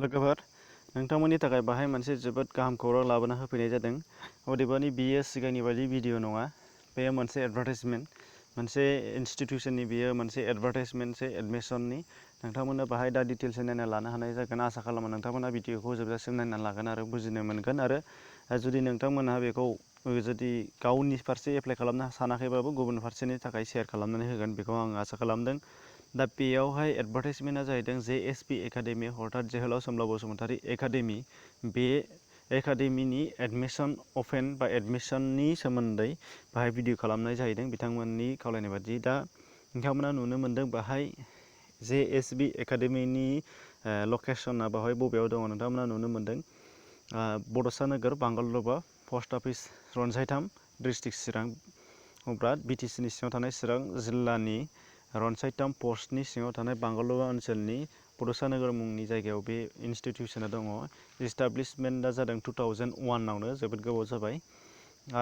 लोगोफोर नोंथांमोननि थाखाय बाहाय मोनसे जोबोद गाहाम खौरां लाबोना होफैनाय जादों। अदेबानि बियो सिगांनि बायदि भिडिअ नङा, बेयो मोनसे एडभार्टाइजमेन्ट, मोनसे इनस्टिटिउसननि बियो मोनसे एडभार्टाइजमेन्टसो एडमिसननि। नोंथांमोननो बाहाय दा डिटेल्सै नायना लानो हानाय जागोन। आसा खालामो नोंथांमोना भिडिअखौ जोबजासिम नायना लागोन आरो बुजिनो मोनगोन। आरो जुदि नोंथांमोनहा बेखौ जुदि गावनि फारसे एप्लाइ खालामनो सानाखैबाबो गुबुन फारसेनि थाखाय शेयार खालामनानै होगोन, बेखौ आं आसा खालामदों। दा बेयावहाय एडभार्टाइजमेन्टआ जाहैदों JSP एकाडेमि हरथात जोहोलाव सोमब्ला बसुमतारी एकाडेमि। बे एकाडेमिनि एडमिसन अपेन बा एडमिसननि सोमोन्दै बाहाय भिडिअ खालामनाय जाहैदों बिथांमोननि खावलायनाय बायदि। दा नोंथांमोना नुनो मोन्दों बाहाय JSP एकाडेमिनि लकेसना बाहाय बबेयाव दङ नोंथांमोना नुनो मोन्दों। बड'सा नोगोर बांगालदबा पस्ट अफिस रनसायथाम डिस्ट्रिक्ट चिरां अब्रा BTC नि सिङाव थानाय चिरां जिल्लानि रनसायथाम पस्टनि सिङाव थानाय बांगालदबा ओनसोलनि बड'सा नोगोर मुंनि जायगायाव बे इनस्टिटिउसना दङ। इस्टाब्लिशमेन्टआ जादों 2001 आवनो, जोबोद गोबाव जाबाय।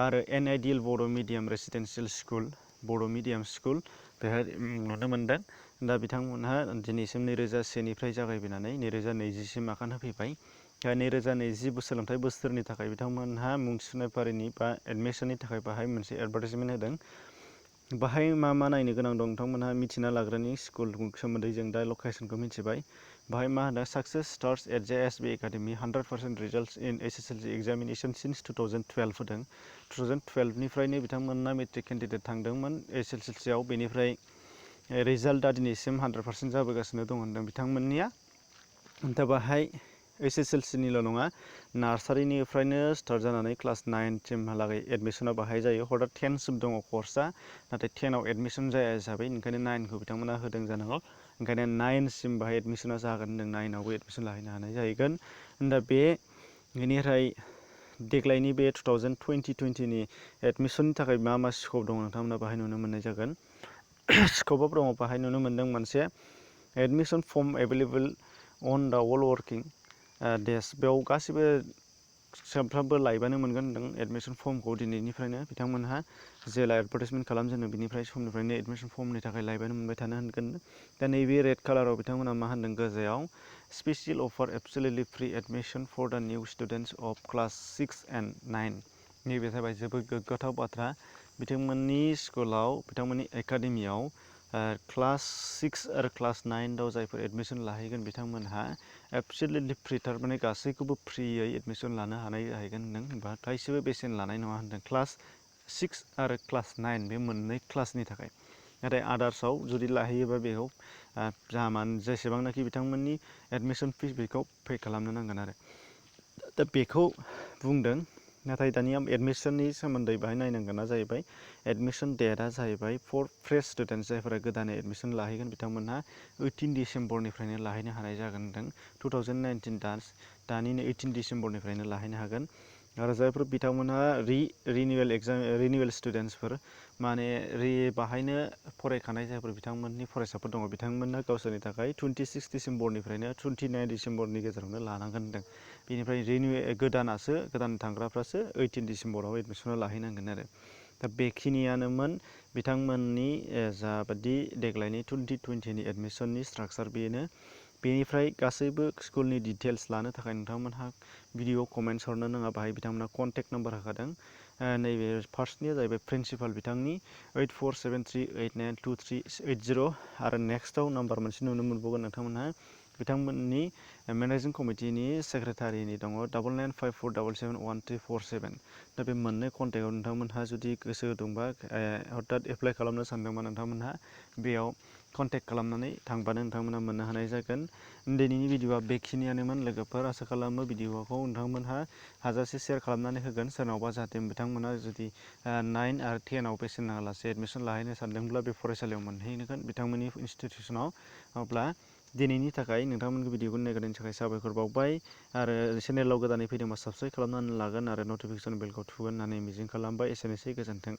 आरो NIDL बर' मिडियाम रेसिडेन्सियेल स्कुल, बर' मिडियाम स्कुल बेहाय नुनो मोन्दों। दा बिथांमोनहा दिनैसिम 2001 निफ्राय जागायबोनानै 2020 सिम आगान होफैबाय। 2020 सोलोंथाइ बोसोरनि थाखाय बिथांमोनहा मुं थिसननाय फारिनि बा एडमिसननि थाखाय बाहाय मोनसे एडभार्टाइजमेन्ट होदों। बाहाय मा नायनो गोनां दं नोंथांमोनहा मिथिना लाग्रोनि। स्कुल सोमोन्दै जों दा लकेसनखौ मिथिबाय। बाहाय मा होनो success stars at JSP academy 100% results in SSLC examination since 2012 होदों। 2012 निफ्रायनो बिथांमोना मेट्रिक केन्डिडेट थांदोंमोन SSLC आव, बेनिफ्राय रिजाल्टआ दिनैसिम 100% जाबोगासिनो दं होनदों बिथांमोननिया। दा बाहाय SSLC निल' नङा, नार्सारिनिफ्रायनो स्टार्ट जानानै क्लास 9 सिमहालागै एडमिसना बाहाय जायो। हरथात 10 सिम दङ कर्सआ, नाथाय 10 आव एडमिसन जाया हिसाबै ओंखायनो 9 खौ बिथांमोना होदों जानांगौ। ओंखायनो 9 सिम बाहाय एडमिसना जागोन होनदों, 9 आवबो एडमिसन लाहैनो हानाय जाहैगोन। दा बेनिफ्राय देग्लायनि बे 2020 नि एडमिसननि थाखाय मा स्कप दङ नोंथांमोना बाहाय नुनो मोननाय जागोन। स्कपआव दङ बाहाय नुनो मोन्दों मोनसे एडमिसन फर्म एभेलेबल अन दा अल वर्किं डेज। बेयाव गासिबो सानफ्रामबो लाइबानो मोनगोन होनदों एडमिसन फर्मखौ। दिनैनिफ्रायनो बिथांमोनहा जेला एडभार्टाइजमेन्ट खालामजेनो बिनिफ्राय समनिफ्रायनो एडमिसन फर्मनि थाखाय लाइबानो मोनबाय थानो होनगोन। दा नैबे रेड कालाराव बिथांमोना मा होनदों गोजायाव, स्पेसियेल अफार एब्सोल्युटलि फ्रि एडमिसन फर दा new students of class 6 and 9। नैबे जाबाय जोबोद गोग्गाथाव बाथ्रा। बिथांमोननि स्कुलाव, बिथांमोननि एकाडेमियाव क्लास 6 आरो क्लास 9 आव जायफोर एडमिसन लाहैगोन बिथांमोनहा एब्सोल्युटलि फ्रि, थारमाने गासैखौबो फ्रियै एडमिसन लानो हानाय जाहैगोन होनदों। बा थाइसेबो बेसेन लानाय नङा होनदों क्लास 6 आरो क्लास 9 बे मोननै क्लासनि थाखाय। नाथाय आदार्सआव जुदि लाहैयोबा बेखौ जेसेबांनाखि बिथांमोननि एडमिसन फिस बेखौ पे खालामनो नांगोन आरो। दा बेखौ बुंदों। नाथाय दानिया एडमिसननि सोमोन्दै बाहाय नायनांगोना जाहैबाय, एडमिसन डेटआ जाहैबाय फर फ्रेश स्टुडेन्टस जायफोरा गोदानै एडमिसन लाहैगोन बिथांमोनहा 18 डिसेम्बरनिफ्रायनो लाहैनो हानाय जागोन होनदों। 2019 दानिनो 18 डिसेम्बरनिफ्रायनो लाहैनो हागोन। आरो जायफोर बिथांमोनहा रिनिउवेल स्टुडेन्टसफोर, माने बाहायनो फरायखानाय जायफोर बिथांमोननि फरायसाफोर दङ बिथांमोना गावसोरनि थाखाय 26 डिसेम्बरनिफ्रायनो 29 डिसेम्बरनि गेजेरावनो लानांगोन होनदों। बेनिफ्राय गोदान थांग्राफ्रासो 18 डिसेम्बराव एडमिसनाव लाहैनांगोन आरो। दा बेखिनियानोमोन बिथांमोननि जाबादि देग्लायनि 2020 नि एडमिसननि स्ट्राक्चार बेनो। बेनिफ्राय गासैबो स्कुलनि डिटेल्स लानो थाखाय नोंथांमोनहा भिडिअ कमेन्ट्स हरनो नाङा। बाहाय बिथांमोनहा कन्टेक्ट नाम्बार होखादों। नैबे फार्स्टनिया जाहैबाय प्रिन्सिपाल बिथांनि 8473892380। आरो नेक्स्टआव नाम्बार मोनसे नुनो मोनबावगोन नोंथांमोनहा बिथांमोननि मेनेजिं कमिटिनि सेक्रेटारिनि दङ 9954771347। दा बे मोननै कन्टेक्टआव नोंथांमोनहा जुदि गोसो दंबा हरथात एप्लाइ खालामनो सानदोंबा नोंथांमोनहा बेयाव कन्टेक्ट खालामनानै थांबानो नोंथांमोनहा मोननो हानाय जागोन। दिनैनि भिडिअआ बेखिनियानोमोन लोगोफोर। आसा खालामो भिडिअखौ नोंथांमोनहा हाजासे शेयार खालामनानै होगोन सोरनावबा, जाहाथे बिथांमोनहा जुदि 9 आरो 10 आव बेसेन नाङालासे एडमिसन लाहैनो सानदोंब्ला बे फरायसालियाव मोनहैगोन बिथांमोननि इनस्टिटिउसनाव। अब्ला दिनैनि थाखाय नोंथांमोनखौ भिडिअखौ नायग्रोनायनि थाखाय साबायखर बावबाय। आरो चेनेलाव गोदानै फैदोंबा साबस्क्राइब खालामनानै लागोन आरो नटिफिकेसन बेलखौ थुगोन होननानै मिजिं खालामबाय। एसेनोसै, गोजोन्थों।